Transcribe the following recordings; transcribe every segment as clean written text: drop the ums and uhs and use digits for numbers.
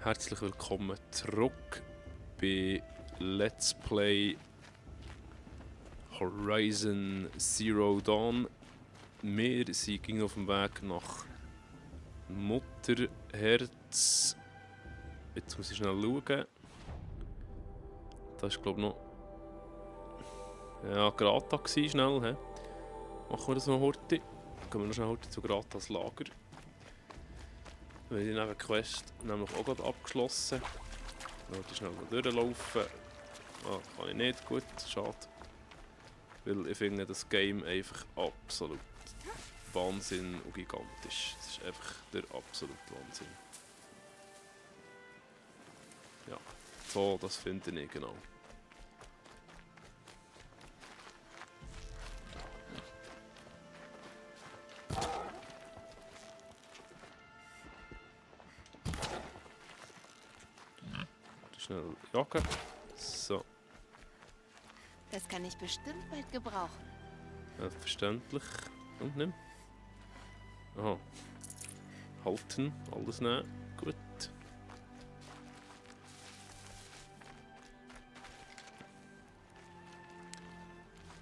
Herzlich willkommen zurück bei Let's Play Horizon Zero Dawn. Wir sind auf dem Weg nach Mutterherz. Jetzt muss ich schnell schauen. Das ist glaube ich noch... Ja, Grata war schnell. He? Machen wir das noch heute. Gehen wir noch schnell heute zu Gratas Lager. Wir haben die Nebenquest nämlich auch gerade abgeschlossen. Ich schnell durchlaufen. Ah, kann ich nicht, gut, schade. Weil ich finde das Game einfach absolut Wahnsinn und gigantisch. Es ist einfach der absolute Wahnsinn. Ja, so, das finde ich genau. Schnell jagen. So. Das kann ich bestimmt bald gebrauchen. Selbstverständlich. Und nimm. Aha. Halten, alles nehmen. Gut.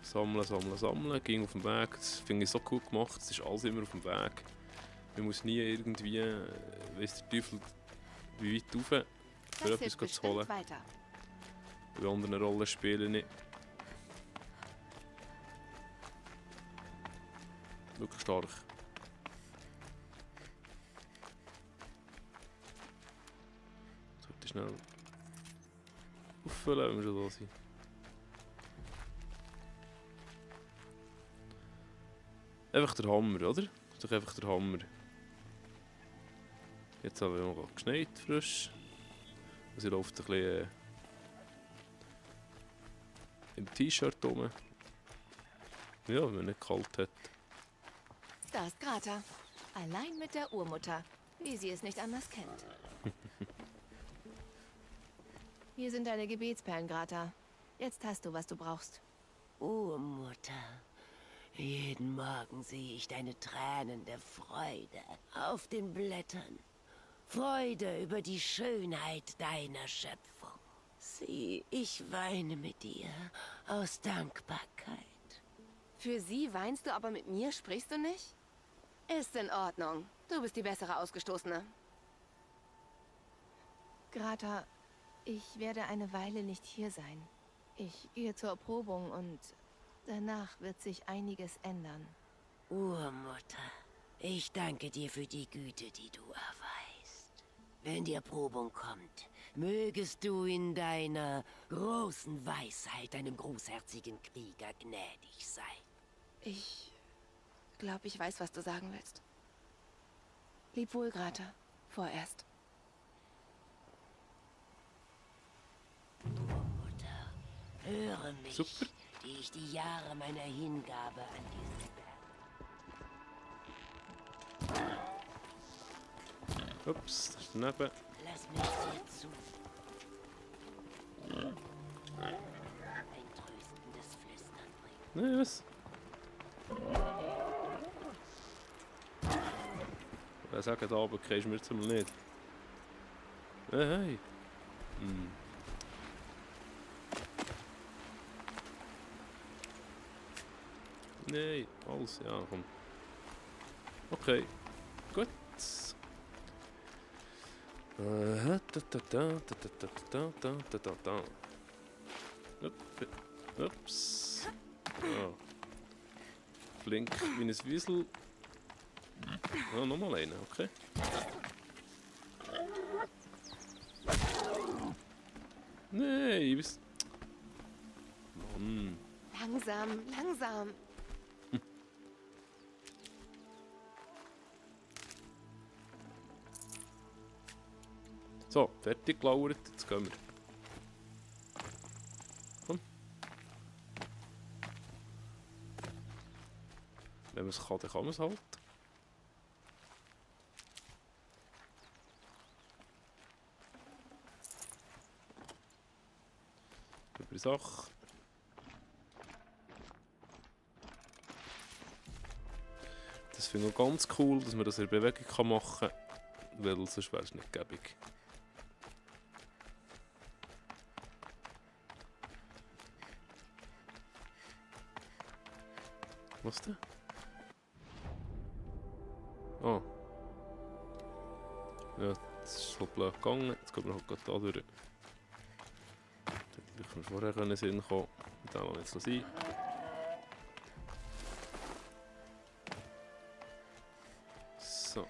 Sammeln, sammeln, sammeln. Ging auf dem Weg. Das finde ich so cool gemacht. Es ist alles immer auf dem Weg. Man muss nie irgendwie, weiss der Teufel, wie weit rauf, für Das etwas hilft zu holen. bestimmt weiter. Bei anderen Rollenspielen nicht. Wirklich stark. Sollte schnell auffüllen, wenn wir schon da sind. Einfach der Hammer, oder? Das ist doch einfach der Hammer. Jetzt haben wir noch geschneit, frisch. Also läuft ein bisschen im T-Shirt rum. Ja, wenn man nicht kalt hat. Da ist Grata. Allein mit der Urmutter, wie sie es nicht anders kennt. Hier sind deine Gebetsperlen, Grata. Jetzt hast du, was du brauchst. Urmutter, jeden Morgen sehe ich deine Tränen der Freude auf den Blättern. Freude über die Schönheit deiner Schöpfung. Sieh, ich weine mit dir aus Dankbarkeit. Für sie weinst du, aber mit mir sprichst du nicht? Ist in Ordnung. Du bist die bessere Ausgestoßene. Grata, ich werde eine Weile nicht hier sein. Ich gehe zur Erprobung und danach wird sich einiges ändern. Urmutter, ich danke dir für die Güte, die du erweist. Wenn die Erprobung kommt, mögest du in deiner großen Weisheit einem großherzigen Krieger gnädig sein. Ich glaube, ich weiß, was du sagen willst. Leb wohl, Grata. Vorerst. Urmutter, höre mich, Super. die ich die Jahre meiner Hingabe an diesen Berg. Ups, das ist daneben. Lass mich dir zu. Ein tröstendes Flüstern bringen. Nein, was? Wer sagt da oben, kriegst du mir jetzt mal nicht. Hey. Hm. Nein, alles, ja, komm. Okay, gut. Ups. Ja. Flink wie ein Wiesel. Ah, nochmal einen, okay. Nein, was? Mann. Langsam, langsam. So, fertig gelauert, jetzt gehen wir. Komm. Wenn man es kann, dann kann man es halt. Über die Sache. Das finde ich auch ganz cool, dass man das in der Bewegung machen kann, weil sonst wäre es nicht gäbig. Was denn? Ah. Ja, das ist so blöd gegangen. Jetzt gehen wir halt gerade da durch. Hätte ich vorher in den Sinn kommen. Den lasse ich jetzt so sein. So.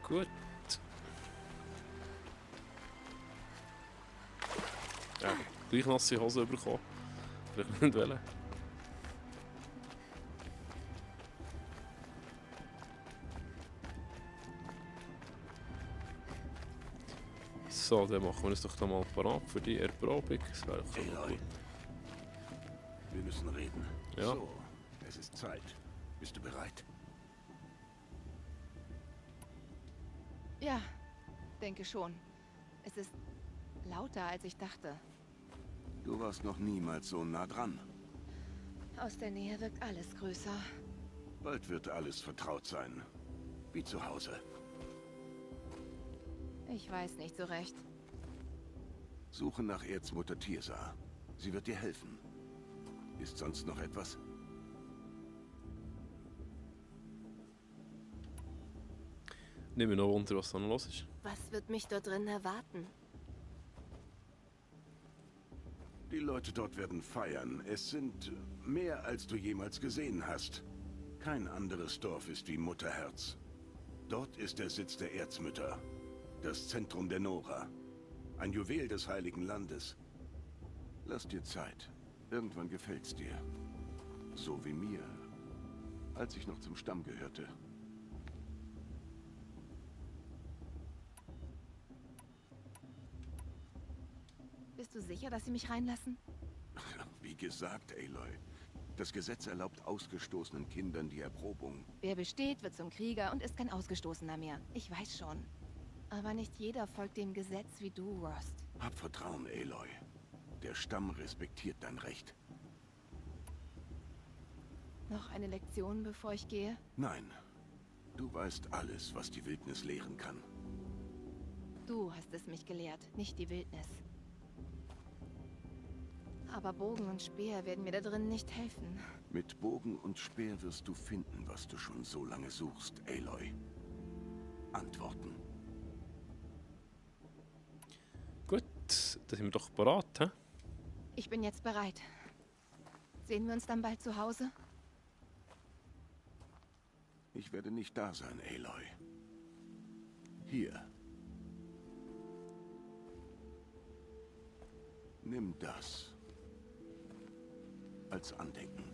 Gut. Ja, gleich nasse Hose bekommen. Vielleicht nicht wollen. So, dann machen wir uns doch da mal parat für die Erprobung. Das wäre doch schon mal Aloy, gut. wir müssen reden. Ja. So, es ist Zeit. Bist du bereit? Ja, denke schon. Es ist lauter, als ich dachte. Du warst noch niemals so nah dran. Aus der Nähe wirkt alles größer. Bald wird alles vertraut sein. Wie zu Hause. Ich weiß nicht so recht. Suche nach Erzmutter Tirsa. Sie wird dir helfen. Ist sonst noch etwas? Nimm mich noch Wunder, was da noch los ist. Was wird mich dort drin erwarten? Die Leute dort werden feiern. Es sind mehr, als du jemals gesehen hast. Kein anderes Dorf ist wie Mutterherz. Dort ist der Sitz der Erzmütter. Das Zentrum der Nora. Ein Juwel des Heiligen Landes. Lass dir Zeit. Irgendwann gefällt's dir. So wie mir, als ich noch zum Stamm gehörte. Bist du sicher, dass sie mich reinlassen? Wie gesagt, Aloy. Das Gesetz erlaubt ausgestoßenen Kindern die Erprobung. Wer besteht, wird zum Krieger und ist kein Ausgestoßener mehr. Ich weiß schon. Aber nicht jeder folgt dem Gesetz wie du, Rost. Hab Vertrauen, Aloy. Der Stamm respektiert dein Recht. Noch eine Lektion, bevor ich gehe? Nein. Du weißt alles, was die Wildnis lehren kann. Du hast es mich gelehrt, nicht die Wildnis. Aber Bogen und Speer werden mir da drin nicht helfen. Mit Bogen und Speer wirst du finden, was du schon so lange suchst, Aloy. Antworten. Gut, dann sind wir doch parat, hä? Ich bin jetzt bereit. Sehen wir uns dann bald zu Hause? Ich werde nicht da sein, Aloy. Hier. Nimm das. Als Andenken.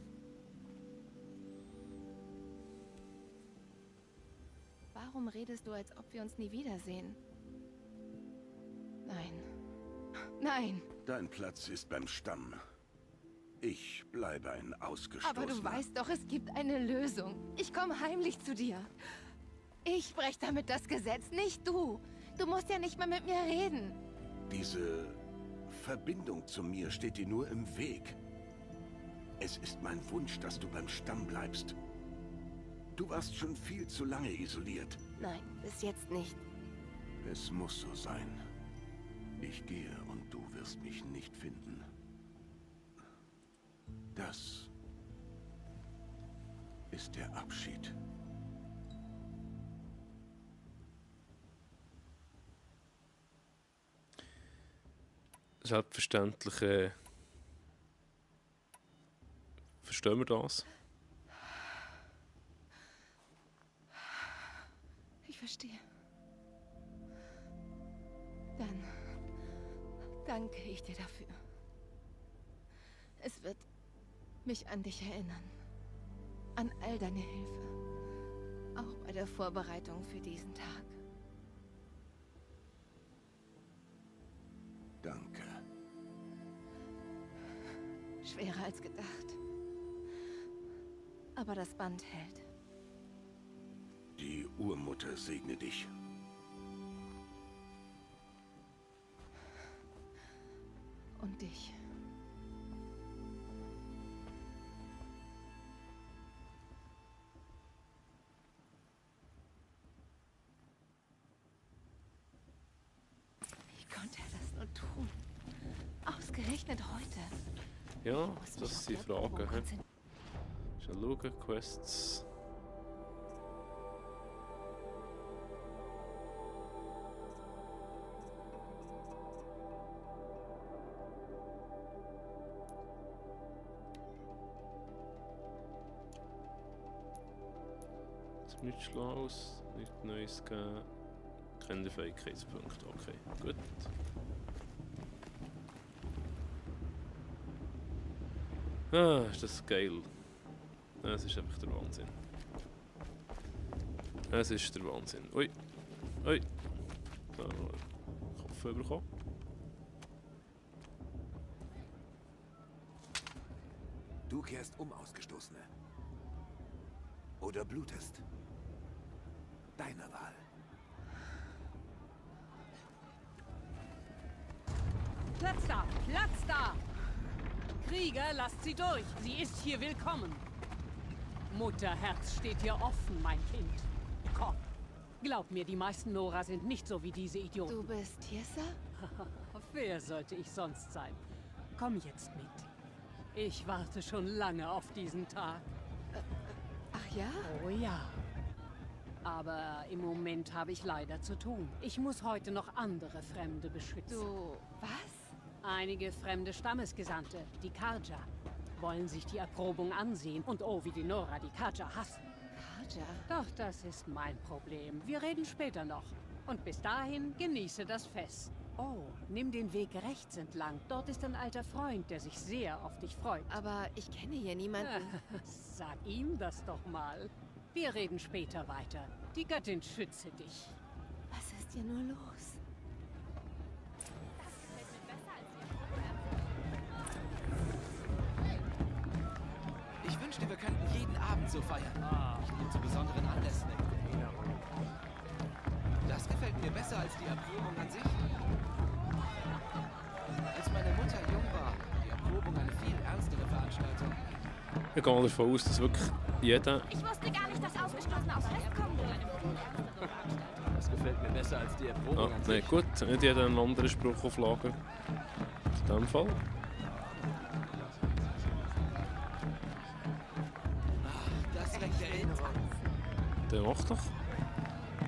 Warum redest du, als ob wir uns nie wiedersehen? Nein. Nein! Dein Platz ist beim Stamm. Ich bleibe ein Ausgestoßener. Aber du weißt doch, es gibt eine Lösung. Ich komme heimlich zu dir. Ich breche damit das Gesetz, nicht du. Du musst ja nicht mal mit mir reden. Diese Verbindung zu mir steht dir nur im Weg. Es ist mein Wunsch, dass du beim Stamm bleibst. Du warst schon viel zu lange isoliert. Nein, bis jetzt nicht. Es muss so sein. Ich gehe und du wirst mich nicht finden. Das ist der Abschied. Selbstverständlich verstehen wir das. Ich verstehe. Dann danke ich dir dafür. Es wird mich an dich erinnern. An all deine Hilfe. Auch bei der Vorbereitung für diesen Tag. Danke. Schwerer als gedacht. Aber aber das Band hält. Die Urmutter segne dich. Und dich. Wie konnte er das nur tun? Ausgerechnet heute. Ja, Ich muss mich das auf sind die Erprobung Fragen. He? konzentrieren. Schon schauen, Quests. Jetzt nichts Schlaues, nichts Neues gegeben. Keine Fähigkeitspunkte, okay, gut. Ah, ist das geil. Es ist einfach der Wahnsinn. Es ist der Wahnsinn. Ui. Ui. Da haben wir einen Kopf bekommen. Du kehrst um, Ausgestoßene. Oder blutest. Deine Wahl. Platz da! Platz da! Krieger, lasst sie durch. Sie ist hier willkommen. Mutterherz steht dir offen, mein Kind. Komm. Glaub mir, die meisten Nora sind nicht so wie diese Idioten. Du bist Tirsa? Wer sollte ich sonst sein? Komm jetzt mit. Ich warte schon lange auf diesen Tag. Ach ja? Oh ja. Aber im Moment habe ich leider zu tun. Ich muss heute noch andere Fremde beschützen. Du... was? Einige fremde Stammesgesandte, die Karja, wollen sich die Erprobung ansehen. Und oh, wie die Nora die Karja hassen. Karja? Doch das ist mein Problem. Wir reden später noch. Und bis dahin genieße das Fest. Oh, nimm den Weg rechts entlang. Dort ist ein alter Freund, der sich sehr auf dich freut. Aber ich kenne hier niemanden. Sag ihm das doch mal. Wir reden später weiter. Die Göttin schütze dich. Was ist hier nur los? Ich wünschte, wir könnten jeden Abend so feiern. Nicht zu besonderen Anlässen. Das gefällt mir besser als die Erprobung an sich. Als meine Mutter jung war, war die Erprobung eine viel ernstere Veranstaltung. Ich gehe mal davon aus, dass wirklich jeder... Ich wusste gar nicht, dass Ausgestoßene aufs Fest kommen würden. Das gefällt mir besser als die Erprobung Ah, an nein, sich. gut, nicht jeder einen anderen Spruch auf Lager. In dem Fall. Das weckt Erinnerung. Dann mach doch.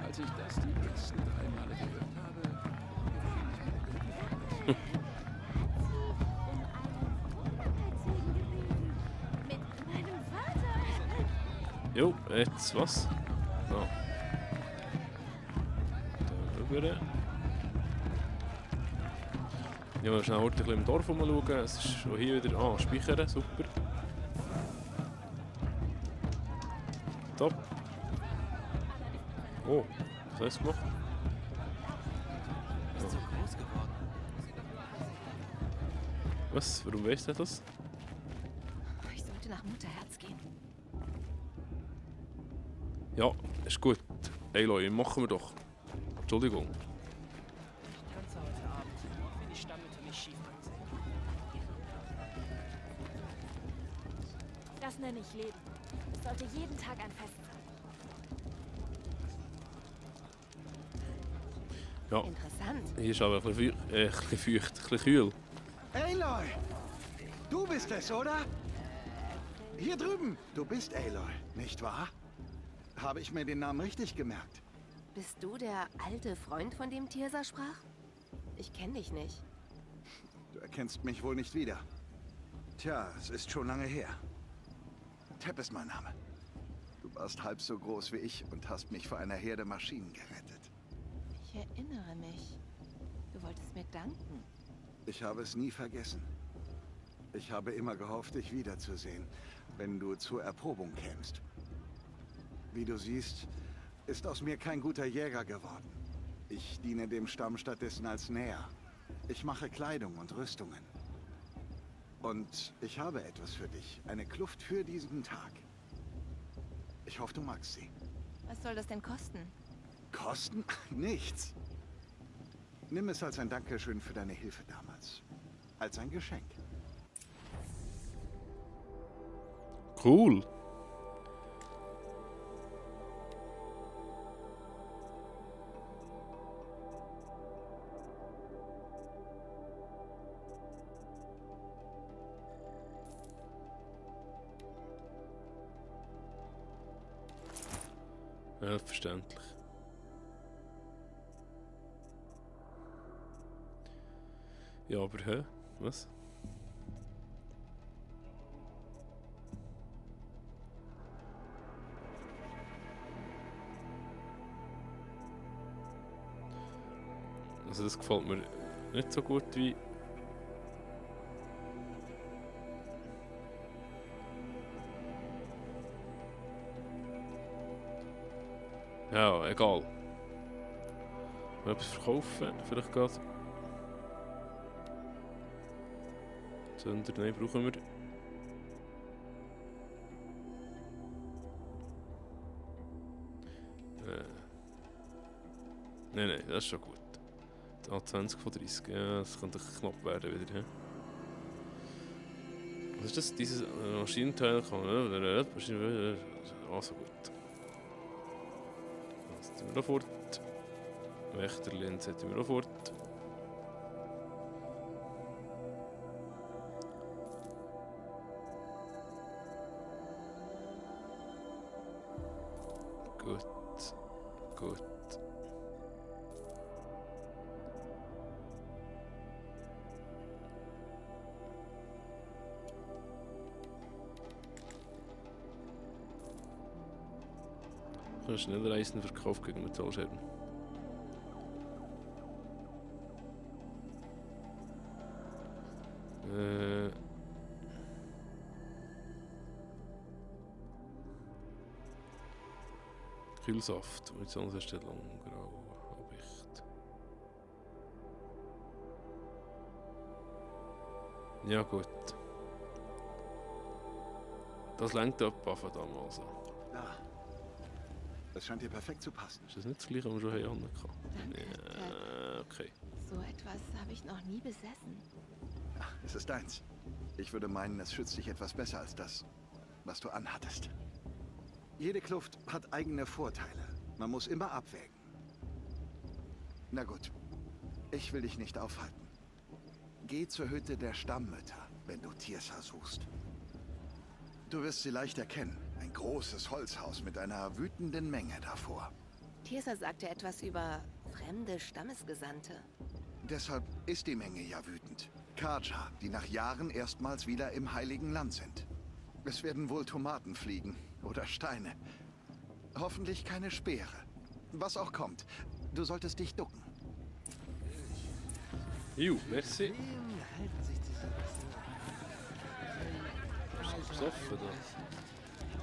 Als ich das die ersten 3 Male gehört habe, Mit meinem Vater. Jo, jetzt was? Ja. Da rüber. Ja, wir schnell heute ein bisschen im Dorf rumschauen. Es ist schon hier wieder... Ah, speichern, super. Top. Oh, was hast du gemacht? Du bist so groß geworden. Was? Warum weißt du das? Ich sollte nach Mutterherz gehen. Ja, ist gut. Aloy, machen wir doch. Entschuldigung. Ich tanze heute Abend, auch wenn die Stammhütte mich schief anseht. Das nenne ich Leben. Es sollte jeden Tag ein Fest sein. Ja, Interessant. hier ist aber ein bisschen feucht, ein bisschen kühl. Aloy! Du bist es, oder? Hier drüben. Du bist Aloy, nicht wahr? Habe ich mir den Namen richtig gemerkt? Bist du der alte Freund, von dem Tirsa sprach? Ich kenne dich nicht. Du erkennst mich wohl nicht wieder. Tja, es ist schon lange her. Tep ist mein Name. Du warst halb so groß wie ich und hast mich vor einer Herde Maschinen gerettet. Ich erinnere mich. Du wolltest mir danken. Ich habe es nie vergessen. Ich habe immer gehofft, dich wiederzusehen, wenn du zur Erprobung kämst. Wie du siehst, ist aus mir kein guter Jäger geworden. Ich diene dem Stamm stattdessen als Näher. Ich mache Kleidung und Rüstungen. Und ich habe etwas für dich. Eine Kluft für diesen Tag. Ich hoffe, du magst sie. Was soll das denn kosten? Kosten? Nichts. Nimm es als ein Dankeschön für deine Hilfe damals. Als ein Geschenk. Cool. Selbstverständlich. Ja, aber hä? Was? Also das gefällt mir nicht so gut wie... Ja, egal. Mal etwas verkaufen, vielleicht gerade. Zünder, nein, brauchen wir. Nein, das ist schon gut. Da 20 von 30, ja, das könnte knapp werden wieder. He? Was ist das? Dieses Maschinenteil kann man. Also gut. Das setzen wir auch fort. Wächterlin setzen wir auch fort. Gut. Gut. Schneller Eisenverkauf gegen Metallschäden. Kühlsaft, Munitionsherstellung, Grau, Habicht. Ja gut. Das lenkt etwa von damals an. Ja. Das scheint dir perfekt zu passen. Ist das nicht das gleiche, was wir schon hatten? Danke. Ja, okay. So etwas habe ich noch nie besessen. Ja, es ist deins. Ich würde meinen, es schützt dich etwas besser als das, was du anhattest. Jede Kluft hat eigene Vorteile. Man muss immer abwägen. Na gut, ich will dich nicht aufhalten. Geh zur Hütte der Stammmütter, wenn du Tirsa suchst. Du wirst sie leicht erkennen. Ein großes Holzhaus mit einer wütenden Menge davor. Tirsa sagte etwas über fremde Stammesgesandte. Deshalb ist die Menge ja wütend. Karja, die nach Jahren erstmals wieder im Heiligen Land sind. Es werden wohl Tomaten fliegen oder Steine. Hoffentlich keine Speere. Was auch kommt, du solltest dich ducken. Merci. Bist du besoffen da?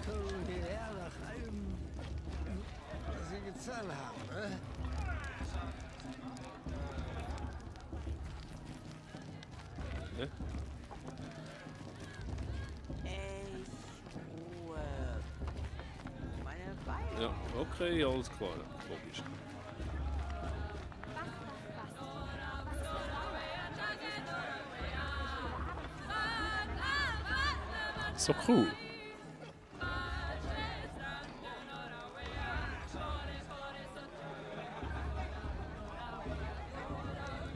Kommen hierher nach allem, was sie getan haben, ne? Ja? Ich ruhe meine Beine. Ja, okay, alles klar. Logisch. So cool.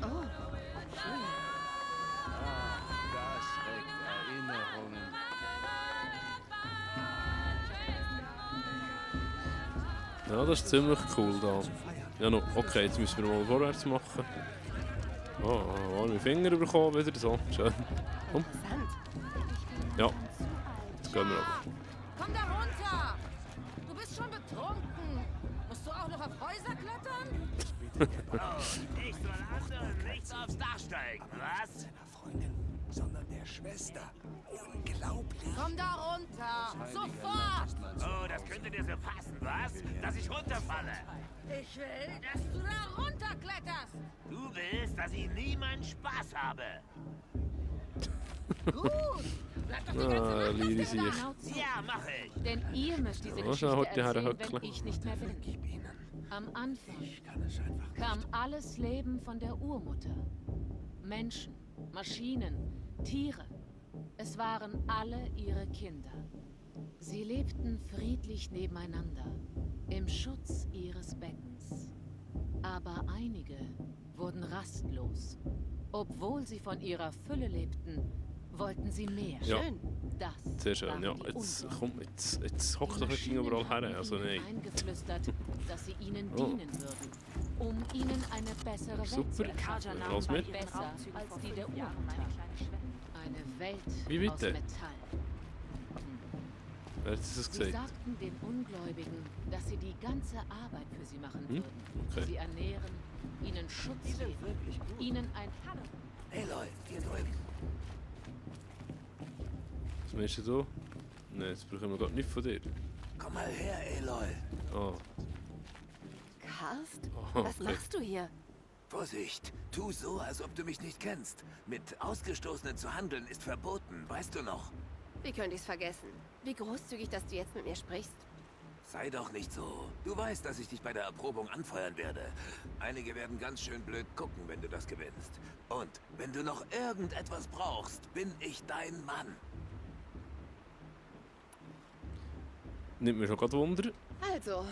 Oh, schön. Das weckt Erinnerungen. Ja, das ist ziemlich cool da. Ja, no, okay, jetzt müssen wir mal vorwärts machen. Oh, warme Finger bekommen wieder, so, schön. Komm. Interessant. Ja, jetzt gehen wir aber. Komm da runter! Du bist schon betrunken. Musst du auch noch auf Häuser klettern? Ich soll anderen nicht aufs Dach steigen, was? Seiner Freundin, sondern der Schwester. Unglaublich. Komm da runter! Sofort! Oh, das könnte dir so passen, was? Dass ich runterfalle. Ich will, dass du da runterkletterst! Du willst, dass ich nie meinen Spaß habe. Liri sich. Ja, mache ich. Denn ihr müsst diese Ja, Geschichte schau, heute erzählen, herhöckeln. wenn ich nicht mehr bin. Am Anfang kam alles Leben von der Urmutter. Menschen, Maschinen, Tiere. Es waren alle ihre Kinder. Sie lebten friedlich nebeneinander, im Schutz ihres Beckens. Aber einige wurden rastlos. Obwohl sie von ihrer Fülle lebten, wollten sie mehr. Ja. Schön. Das Sehr schön, waren ja. die Jetzt, Unglauben. komm, jetzt hock Die doch nicht Maschinen überall haben her. Also ihnen nein. eingeflüstert, dass sie ihnen Oh. dienen würden, um ihnen eine bessere Welt zu Super. erschaffen. Los mit. Besser als die der Urmutter. Eine Welt Wie aus bitte? Metall. Wer hat das Sie gesagt? sagten den Ungläubigen, dass sie die ganze Arbeit für sie machen würden. Okay. Sie ernähren, ihnen Schutz geben, ihnen ein... Aloy, hier drüben. Was meinst du da? Nein, das brauchen wir gerade nicht von dir. Komm mal her, Aloy. Ah, Karst? Oh, Was okay. machst du hier? Vorsicht, tu so, als ob du mich nicht kennst. Mit Ausgestoßenen zu handeln ist verboten, weißt du noch? Wie könnte ich's vergessen? Wie großzügig, dass du jetzt mit mir sprichst. Sei doch nicht so. Du weißt, dass ich dich bei der Erprobung anfeuern werde. Einige werden ganz schön blöd gucken, wenn du das gewinnst. Und wenn du noch irgendetwas brauchst, bin ich dein Mann. nimmt mich schon gerade Wunder. Also,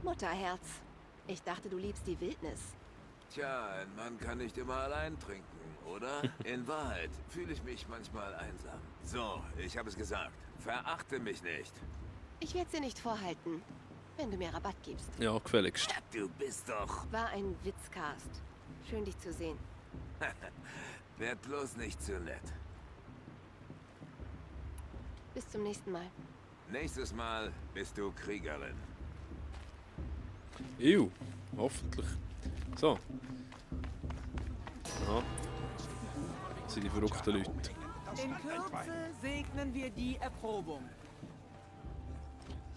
Mutterherz. Ich dachte, du liebst die Wildnis. Tja, ein Mann kann nicht immer allein trinken, oder? In Wahrheit fühle ich mich manchmal einsam. So, ich habe es gesagt. Verachte mich nicht. Ich werde dir nicht vorhalten, wenn du mir Rabatt gibst. Ja, gefälligst. Du bist doch... War ein Witz, Karst. Schön, dich zu sehen. Werd bloß nicht zu nett. Bis zum nächsten Mal. Nächstes Mal bist du Kriegerin. Ew, hoffentlich. So. Ja. Das sind die verrückten Leute. In Kürze segnen wir die Erprobung.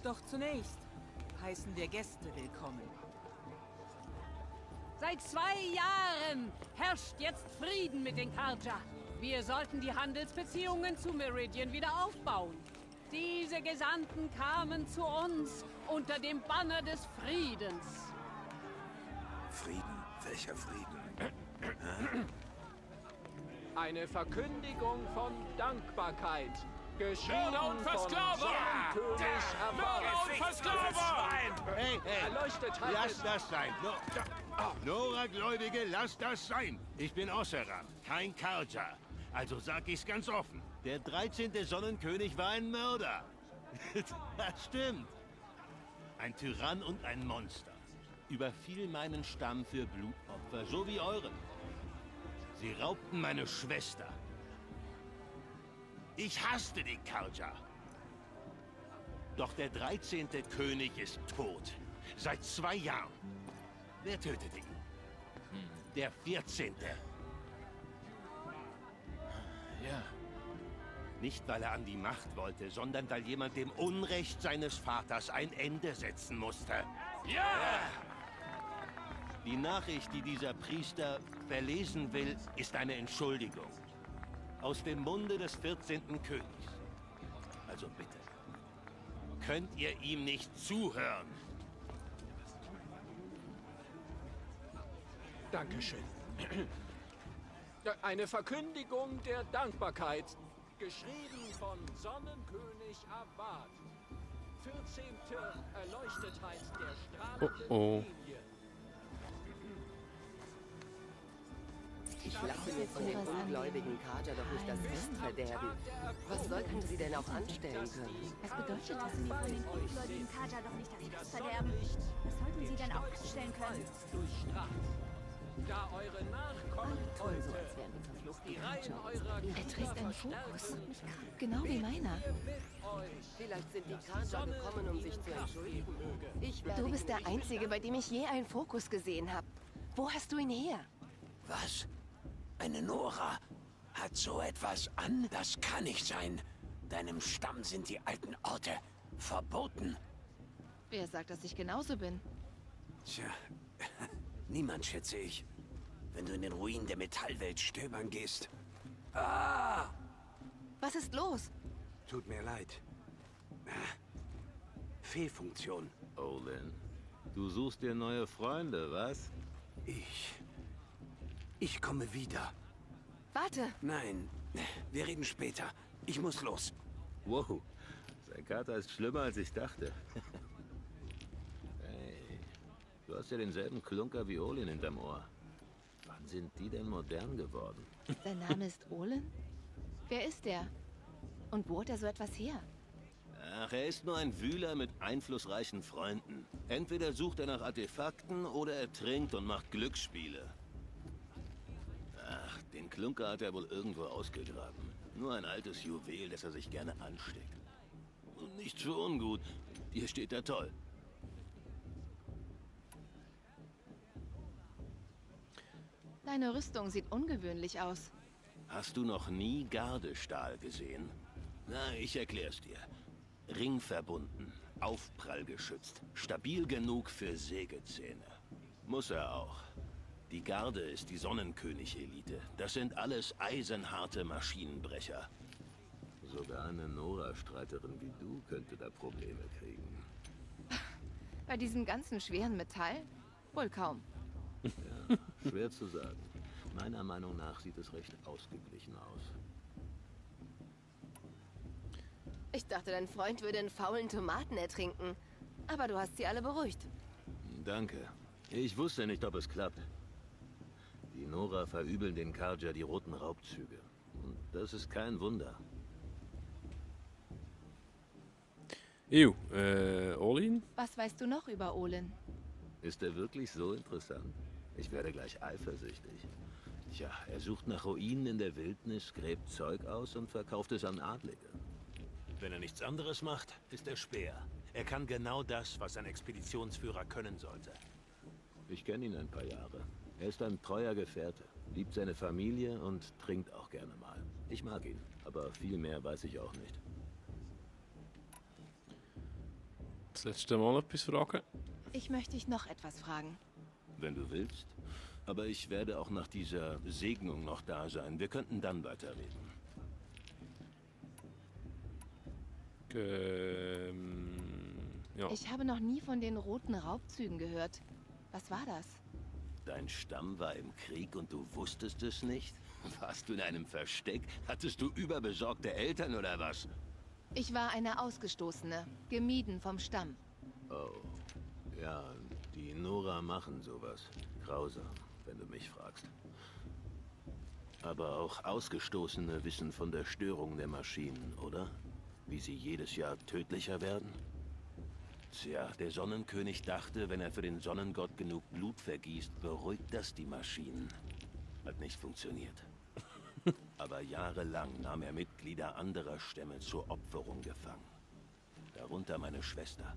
Doch zunächst heißen wir Gäste willkommen. Seit 2 Jahren herrscht jetzt Frieden mit den Karja. Wir sollten die Handelsbeziehungen zu Meridian wieder aufbauen. Diese Gesandten kamen zu uns unter dem Banner des Friedens. Frieden? Welcher Frieden? Eine Verkündigung von Dankbarkeit. Geschrieben Mörder und von Versklaver! Sonnenkönig Mörder und Versklaver! Hey, Erleuchtetheit lass ist- das sein. Nora-Gläubige, lass das sein. Ich bin Osseram, kein Karja. Also sag ich's ganz offen. Der 13. Sonnenkönig war ein Mörder. Das stimmt. Ein Tyrann und ein Monster. Überfiel meinen Stamm für Blutopfer, so wie euren. Sie raubten meine Schwester. Ich hasste die Karja. Doch der 13. König ist tot. Seit 2 Jahren. Wer tötete ihn? Der 14. Ja. Nicht, weil er an die Macht wollte, sondern weil jemand dem Unrecht seines Vaters ein Ende setzen musste. Ja! Die Nachricht, die dieser Priester verlesen will, ist eine Entschuldigung. Aus dem Munde des 14. Königs. Also bitte. Könnt ihr ihm nicht zuhören? Dankeschön. Eine Verkündigung der Dankbarkeit. Geschrieben von Sonnenkönig Abad. 14. Erleuchtetheit der strahlenden Oh. Linie. Ich lasse mir von den ungläubigen Kader doch nicht das Fest verderben. Was sollten sie denn auch anstellen können? Was bedeutet Lassen das? Sie von den ungläubigen Kaja doch nicht das Fest verderben. Was sollten Sie denn auch anstellen können? Durchstraft. Da eure Nachkommen heute die Reihen eurer Er trägt einen Fokus. Genau wie meiner. Vielleicht sind die Kader gekommen, um sich zu entschuldigen. Ich werde Du bist der ihn nicht Einzige, bei dem ich je einen Fokus gesehen habe. Wo hast du ihn her? Was? Eine Nora? Hat so etwas an? Das kann nicht sein. Deinem Stamm sind die alten Orte verboten. Wer sagt, dass ich genauso bin? Tja, niemand, schätze ich. Wenn du in den Ruinen der Metallwelt stöbern gehst. Ah! Was ist los? Tut mir leid. Fehlfunktion. Olin, du suchst dir neue Freunde, was? Ich komme wieder. Warte! Nein, wir reden später. Ich muss los. Wow, sein Kater ist schlimmer, als ich dachte. Hey, du hast ja denselben Klunker wie Olin hinterm Ohr. Wann sind die denn modern geworden? Sein Name ist Olin? Wer ist der? Und wo hat er so etwas her? Ach, er ist nur ein Wühler mit einflussreichen Freunden. Entweder sucht er nach Artefakten oder er trinkt und macht Glücksspiele. Ach, den Klunker hat er wohl irgendwo ausgegraben. Nur ein altes Juwel, das er sich gerne ansteckt. Und nicht so ungut. Hier steht er toll. Deine Rüstung sieht ungewöhnlich aus. Hast du noch nie Gardestahl gesehen? Na, ich erklär's dir. Ringverbunden, aufprallgeschützt, stabil genug für Sägezähne. Muss er auch. Die Garde ist die Sonnenkönig-Elite. Das sind alles eisenharte Maschinenbrecher. Sogar eine Nora-Streiterin wie du könnte da Probleme kriegen. Bei diesem ganzen schweren Metall? Wohl kaum. Ja, schwer zu sagen. Meiner Meinung nach sieht es recht ausgeglichen aus. Ich dachte, dein Freund würde in faulen Tomaten ertrinken. Aber du hast sie alle beruhigt. Danke. Ich wusste nicht, ob es klappt. Die Nora verübeln den Carja die roten Raubzüge. Und das ist kein Wunder. Olin? Was weißt du noch über Olin? Ist er wirklich so interessant? Ich werde gleich eifersüchtig. Tja, er sucht nach Ruinen in der Wildnis, gräbt Zeug aus und verkauft es an Adlige. Wenn er nichts anderes macht, ist er Speer. Er kann genau das, was ein Expeditionsführer können sollte. Ich kenne ihn ein paar Jahre. Er ist ein treuer Gefährte, liebt seine Familie und trinkt auch gerne mal. Ich mag ihn, aber viel mehr weiß ich auch nicht. Das letzte Mal etwas fragen? Ich möchte dich noch etwas fragen. Wenn du willst. Aber ich werde auch nach dieser Segnung noch da sein. Wir könnten dann weiterreden. Ja. Ich habe noch nie von den roten Raubzügen gehört. Was war das? Dein Stamm war im Krieg und du wusstest es nicht? Warst du in einem Versteck? Hattest du überbesorgte Eltern oder was? Ich war eine Ausgestoßene, gemieden vom Stamm. Oh, ja, die Nora machen sowas. Grausam, wenn du mich fragst. Aber auch Ausgestoßene wissen von der Störung der Maschinen, oder? Wie sie jedes Jahr tödlicher werden? Tja, der Sonnenkönig dachte, wenn er für den Sonnengott genug Blut vergießt, beruhigt das die Maschinen. Hat nicht funktioniert. Aber jahrelang nahm er Mitglieder anderer Stämme zur Opferung gefangen. Darunter meine Schwester.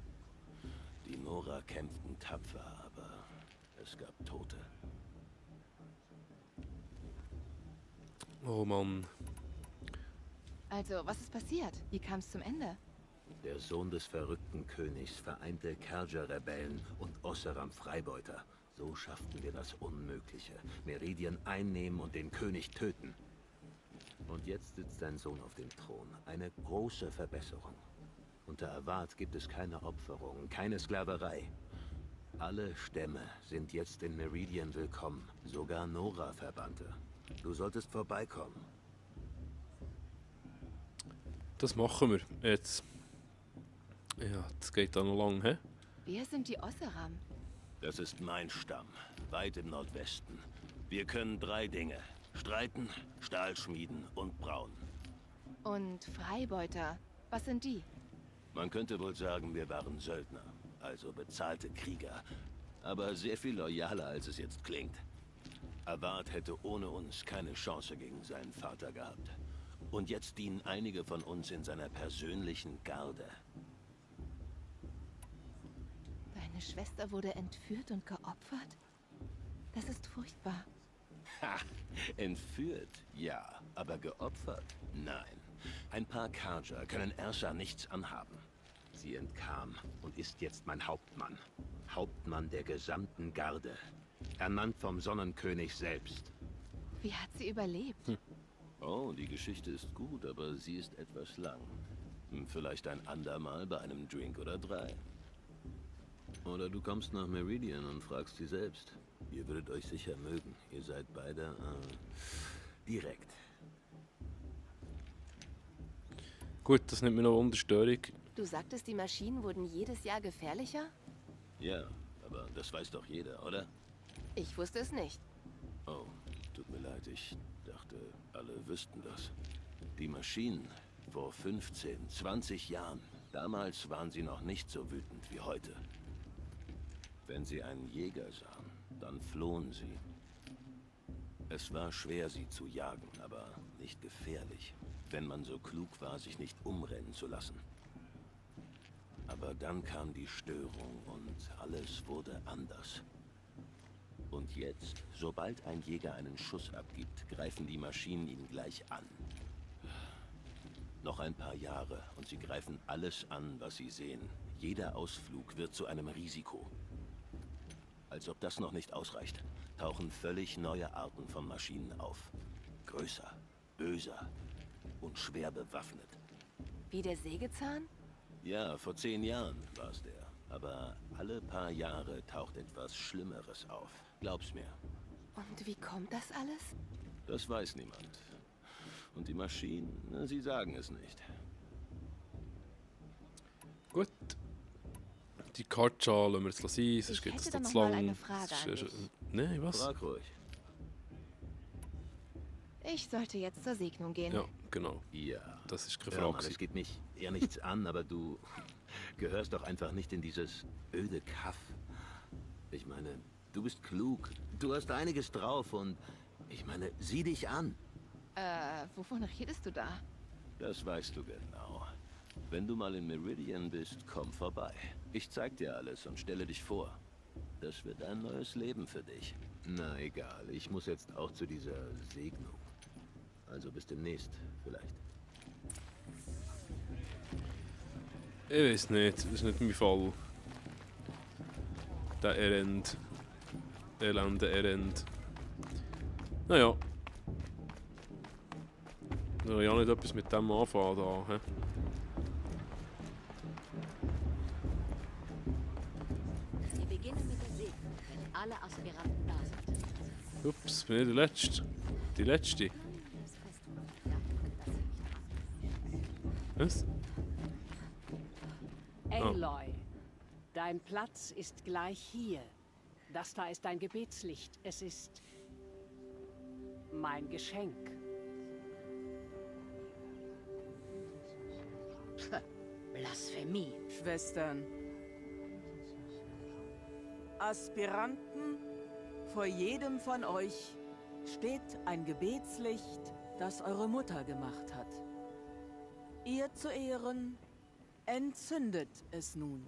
Die Nora kämpften tapfer, aber es gab Tote. Oh Mann. Also, was ist passiert? Wie kam es zum Ende? Der Sohn des verrückten Königs vereinte Carja-Rebellen und Oseram-Freibeuter. So schafften wir das Unmögliche. Meridian einnehmen und den König töten. Und jetzt sitzt sein Sohn auf dem Thron. Eine große Verbesserung. Unter Avad gibt es keine Opferung, keine Sklaverei. Alle Stämme sind jetzt in Meridian willkommen. Sogar Nora-Verbannte. Du solltest vorbeikommen. Das machen wir jetzt. Ja, das geht dann noch lang, hä? Wer sind die Oseram? Das ist mein Stamm, weit im Nordwesten. Wir können 3 Dinge. Streiten, Stahl schmieden und brauen. Und Freibeuter, was sind die? Man könnte wohl sagen, wir waren Söldner, also bezahlte Krieger. Aber sehr viel loyaler, als es jetzt klingt. Avad hätte ohne uns keine Chance gegen seinen Vater gehabt. Und jetzt dienen einige von uns in seiner persönlichen Garde. Deine Schwester wurde entführt und geopfert? Das ist furchtbar. Ha! Entführt, ja. Aber geopfert? Nein. Ein paar Carja können Ersa nichts anhaben. Sie entkam und ist jetzt mein Hauptmann. Hauptmann der gesamten Garde. Ernannt vom Sonnenkönig selbst. Wie hat sie überlebt? Oh, die Geschichte ist gut, aber sie ist etwas lang. Vielleicht ein andermal bei einem Drink oder 3. Oder du kommst nach Meridian und fragst sie selbst. Ihr würdet euch sicher mögen. Ihr seid beide direkt. Gut, das nimmt mir noch Unterstörung. Du sagtest, die Maschinen wurden jedes Jahr gefährlicher? Ja, aber das weiß doch jeder, oder? Ich wusste es nicht. Oh, tut mir leid, ich dachte, alle wüssten das. Die Maschinen vor 15, 20 Jahren, damals waren sie noch nicht so wütend wie heute. Wenn sie einen Jäger sahen, dann flohen sie. Es war schwer, sie zu jagen, aber nicht gefährlich, wenn man so klug war, sich nicht umrennen zu lassen. Aber dann kam die Störung und alles wurde anders. Und jetzt, sobald ein Jäger einen Schuss abgibt, greifen die Maschinen ihn gleich an. Noch ein paar Jahre und sie greifen alles an, was sie sehen. Jeder Ausflug wird zu einem Risiko. Als ob das noch nicht ausreicht, tauchen völlig neue Arten von Maschinen auf. Größer, böser und schwer bewaffnet. Wie der Sägezahn? Ja, vor 10 Jahren war es der. Aber alle paar Jahre taucht etwas Schlimmeres auf. Glaub's mir. Und wie kommt das alles? Das weiß niemand. Und die Maschinen, na, sie sagen es nicht. Gut. Die Kartschale lassen wir jetzt sein, sonst geht es zu lang. Eine Frage an dich. Nein, was? Frag ruhig. Ich sollte jetzt zur Segnung gehen. Ja, genau. Ja. Das ist keine Hör mal, Frage. es geht mich eher nichts an, aber du gehörst doch einfach nicht in dieses öde Kaff. Ich meine, du bist klug, du hast einiges drauf und ich meine, sieh dich an. Wovon redest du da? Das weißt du genau. Wenn du mal in Meridian bist, komm vorbei. Ich zeig dir alles und stelle dich vor. Das wird ein neues Leben für dich. Na egal, ich muss jetzt auch zu dieser Segnung. Also bis demnächst, vielleicht. Ich weiß nicht, das ist nicht mein Fall. Der Elend. Elende Elend. Naja. Ich will ja nicht etwas mit dem anfangen da, hä? Wir beginnen mit der Segnung, wenn alle Aspiranten da sind. Ups, bin ich der Letzte. Die Letzte. Was? Aloy, dein Platz ist gleich hier. Das da ist dein Gebetslicht. Es ist mein Geschenk. Blasphemie. Schwestern. Aspiranten, vor jedem von euch steht ein Gebetslicht, das eure Mutter gemacht hat. Ihr zu Ehren entzündet es nun.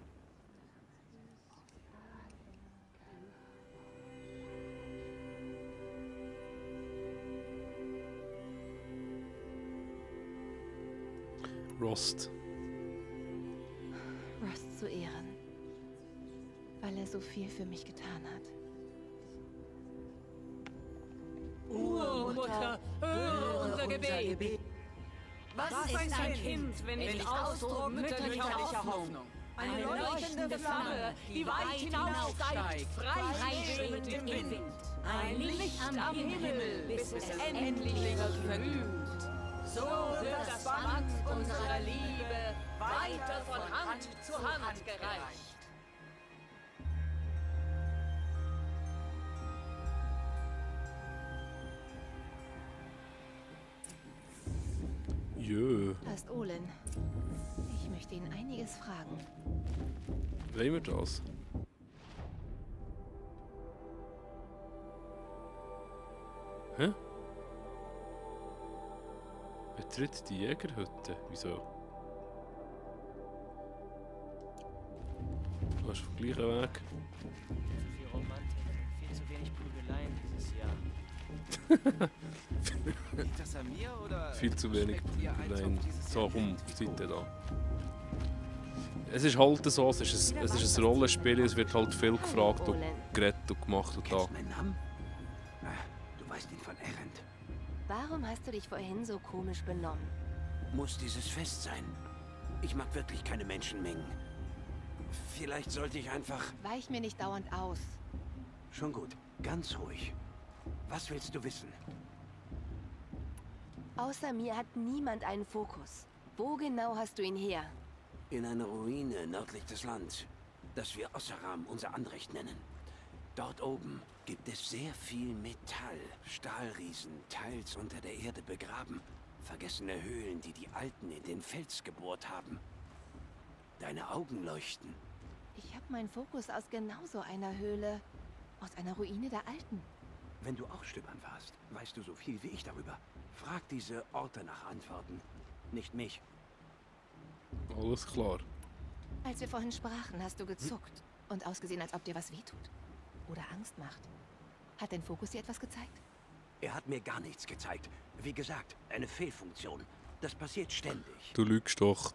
Rost. Rost zu Ehren. Weil er so viel für mich getan hat. Urmutter, höre unser Gebet. Was ist ein Kind, wenn nicht Ausdruck mütterlicher Hoffnung? Eine leuchtende Flamme, die weit hinaufsteigt, frei schwebend im Wind. Ein Licht am Himmel, bis es endlich verglüht. So wird das Band unserer Liebe weiter von Hand zu Hand gereicht. Jö. Passt Olin. Ich möchte ihn einiges fragen. Wollen wir das? Hä? Betritt die Jägerhütte. Wieso? Du hast den gleichen Weg. Zu viel Romantik, viel zu wenig Prügeleien dieses Jahr. Liegt das an mir oder Viel zu wenig schmeckt ihr Nein, Eintopf dieses so Jahr rum, nicht Seite da. Es ist halt so, es ist ein Rollenspiel, es wird halt viel gefragt und geredet und gemacht und da. Mein Namen? Du weißt ihn von Erend. Warum hast du dich vorhin so komisch benommen? Muss dieses Fest sein? Ich mag wirklich keine Menschenmengen. Vielleicht sollte ich einfach... Weich mir nicht dauernd aus. Schon gut, ganz ruhig. Was willst du wissen? Außer mir hat niemand einen Fokus. Wo genau hast du ihn her? In einer Ruine nördlich des Landes, das wir Oseram unser Anrecht nennen. Dort oben gibt es sehr viel Metall. Stahlriesen, teils unter der Erde begraben. Vergessene Höhlen, die die Alten in den Fels gebohrt haben. Deine Augen leuchten. Ich habe meinen Fokus aus genau so einer Höhle. Aus einer Ruine der Alten. Wenn du auch stöbern warst, weißt du so viel wie ich darüber. Frag diese Orte nach Antworten, nicht mich. Alles klar. Als wir vorhin sprachen, hast du gezuckt und ausgesehen, als ob dir was wehtut. Oder Angst macht. Hat dein Fokus dir etwas gezeigt? Er hat mir gar nichts gezeigt. Wie gesagt, eine Fehlfunktion. Das passiert ständig. Du lügst doch.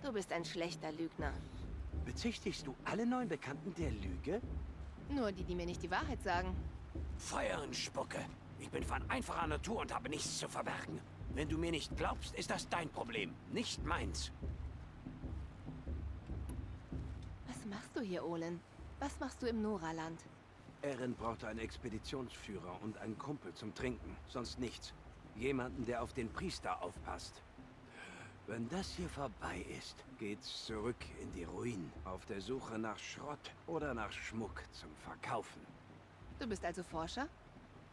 Du bist ein schlechter Lügner. Bezichtigst du alle neuen Bekannten der Lüge? Nur die, die mir nicht die Wahrheit sagen. Feuer und Spucke. Ich bin von einfacher Natur und habe nichts zu verbergen. Wenn du mir nicht glaubst, ist das dein Problem, nicht meins. Was machst du hier, Olin? Was machst du im Noraland? Eren brauchte einen Expeditionsführer und einen Kumpel zum Trinken, sonst nichts. Jemanden, der auf den Priester aufpasst. Wenn das hier vorbei ist, geht's zurück in die Ruinen, auf der Suche nach Schrott oder nach Schmuck zum Verkaufen. Du bist also Forscher?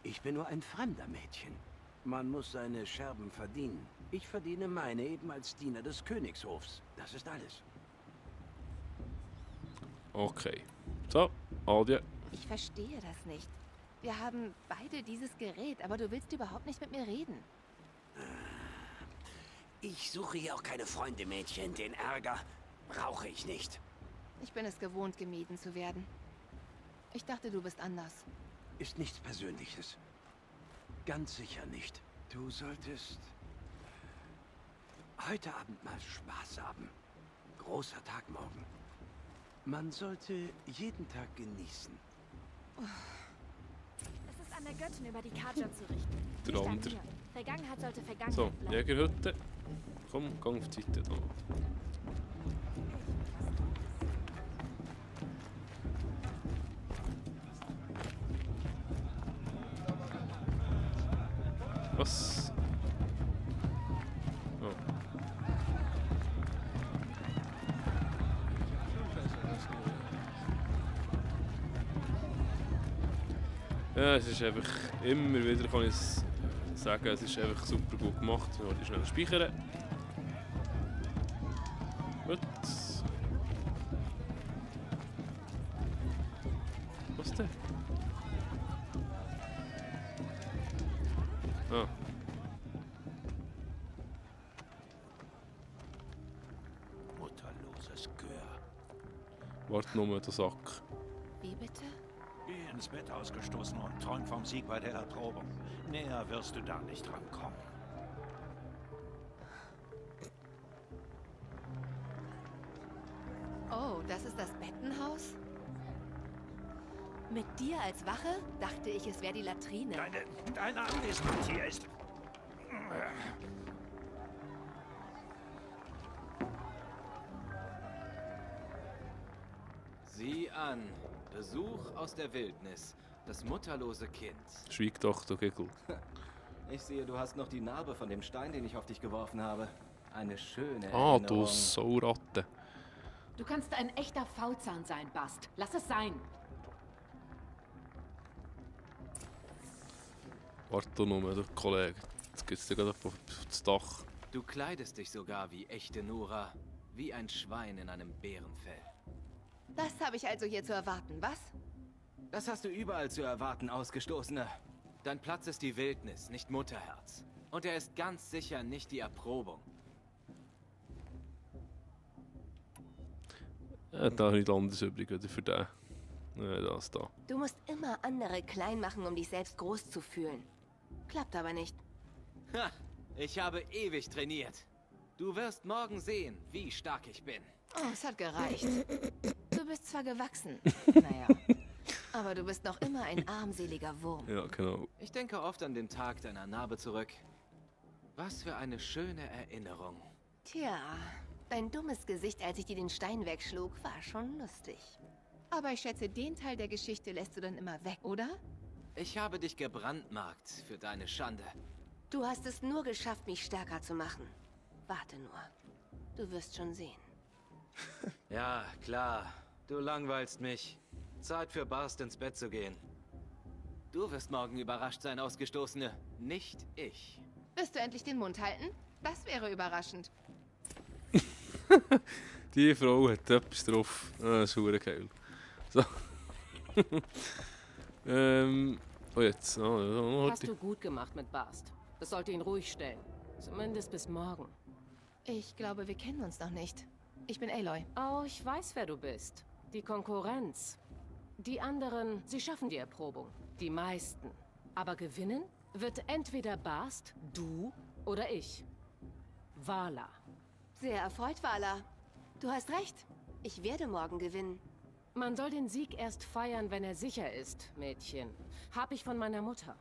Ich bin nur ein fremder Mädchen. Man muss seine Scherben verdienen. Ich verdiene meine eben als Diener des Königshofs. Das ist alles. Okay. So, Adja. Ich verstehe das nicht. Wir haben beide dieses Gerät, aber du willst überhaupt nicht mit mir reden. Ich suche hier auch keine Freunde, Mädchen. Den Ärger brauche ich nicht. Ich bin es gewohnt, gemieden zu werden. Ich dachte, du bist anders. Ist nichts Persönliches. Ganz sicher nicht. Du solltest heute Abend mal Spaß haben. Großer Tag morgen. Man sollte jeden Tag genießen. Es ist an der Göttin, über die Kaja zu richten. Der Nicht an andere. mir. Vergangenheit sollte Vergangenheit So, bleiben. Jägerhütte. Komm, geh auf die Seite da. Was? Oh. Ja, es ist einfach immer wieder, kann ich es sagen, es ist einfach super gut gemacht. Ich wollte schnell speichern. Gut. Was denn? Ah. Mutterloses Gör. Warte nur, der Sack. Wie bitte? Geh ins Bett ausgestoßen und träum vom Sieg bei der Erprobung. Näher wirst du da nicht rankommen. Oh, das ist das Bettenhaus? Mit dir als Wache dachte ich, es wäre die Latrine. Deine Anwesenheit hier ist... Sieh an. Besuch aus der Wildnis. Das mutterlose Kind. Schweig doch, du Gickel. Ich sehe, du hast noch die Narbe von dem Stein, den ich auf dich geworfen habe. Eine schöne Ah, Erinnerung. du Sauratte. Du kannst ein echter Faulzahn sein, Bast. Lass es sein. Warte nur, der Kollege. Jetzt geht's dir gerade auf das Dach. Du kleidest dich sogar wie echte Nora. Wie ein Schwein in einem Bärenfell. Das habe ich also hier zu erwarten, was? Das hast du überall zu erwarten, Ausgestoßener. Dein Platz ist die Wildnis, nicht Mutterherz. Und er ist ganz sicher nicht die Erprobung. Ja, da habe ich nichts anderes übrig wieder für den. Ja, das da. Du musst immer andere klein machen, um dich selbst groß zu fühlen. Klappt aber nicht. Ha! Ich habe ewig trainiert. Du wirst morgen sehen, wie stark ich bin. Oh, es hat gereicht. Du bist zwar gewachsen. Naja. Aber du bist noch immer ein armseliger Wurm. Ja, genau. Ich denke oft an den Tag deiner Narbe zurück. Was für eine schöne Erinnerung. Tja, dein dummes Gesicht, als ich dir den Stein wegschlug, war schon lustig. Aber ich schätze, den Teil der Geschichte lässt du dann immer weg, oder? Ich habe dich gebrandmarkt für deine Schande. Du hast es nur geschafft, mich stärker zu machen. Warte nur. Du wirst schon sehen. Ja, klar. Du langweilst mich. Zeit für Bast ins Bett zu gehen. Du wirst morgen überrascht sein, Ausgestoßene. Nicht ich. Wirst du endlich den Mund halten? Das wäre überraschend. Die Frau hat etwas drauf. Ah, das ist verdammt geil. So. Oh jetzt. Hast du gut gemacht mit Bast. Das sollte ihn ruhig stellen. Zumindest bis morgen. Ich glaube, wir kennen uns noch nicht. Ich bin Aloy. Oh, ich weiß, wer du bist. Die Konkurrenz. Die anderen, sie schaffen die Erprobung. Die meisten. Aber gewinnen wird entweder Bast, du oder ich. Vala. Sehr erfreut, Vala. Du hast recht. Ich werde morgen gewinnen. Man soll den Sieg erst feiern, wenn er sicher ist, Mädchen. Hab ich von meiner Mutter.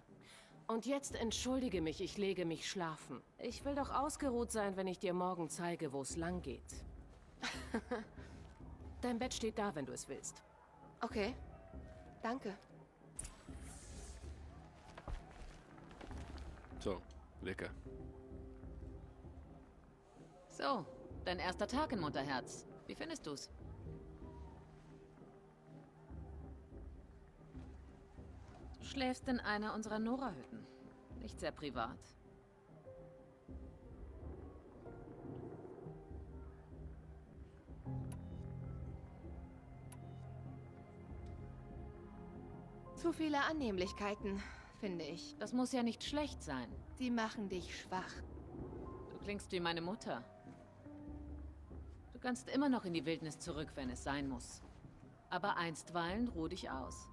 Und jetzt entschuldige mich, ich lege mich schlafen. Ich will doch ausgeruht sein, wenn ich dir morgen zeige, wo es lang geht. Dein Bett steht da, wenn du es willst. Okay. Danke. So, lecker. So, dein erster Tag in Mutterherz. Wie findest du's? Du schläfst in einer unserer Nora-Hütten. Nicht sehr privat. Zu viele Annehmlichkeiten, finde ich. Das muss ja nicht schlecht sein. Sie machen dich schwach. Du klingst wie meine Mutter. Du kannst immer noch in die Wildnis zurück, wenn es sein muss. Aber einstweilen ruh dich aus.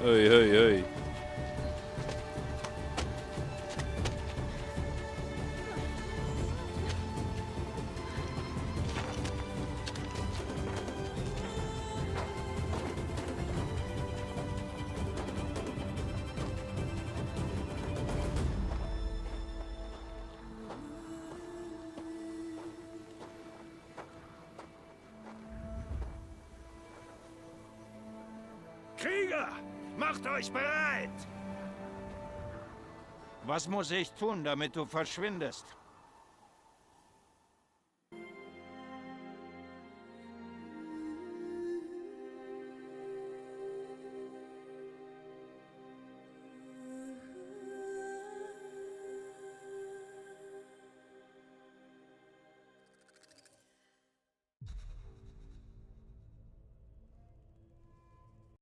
Hoi, hoi, hoi. Krieger, macht euch bereit! Was muss ich tun, damit du verschwindest?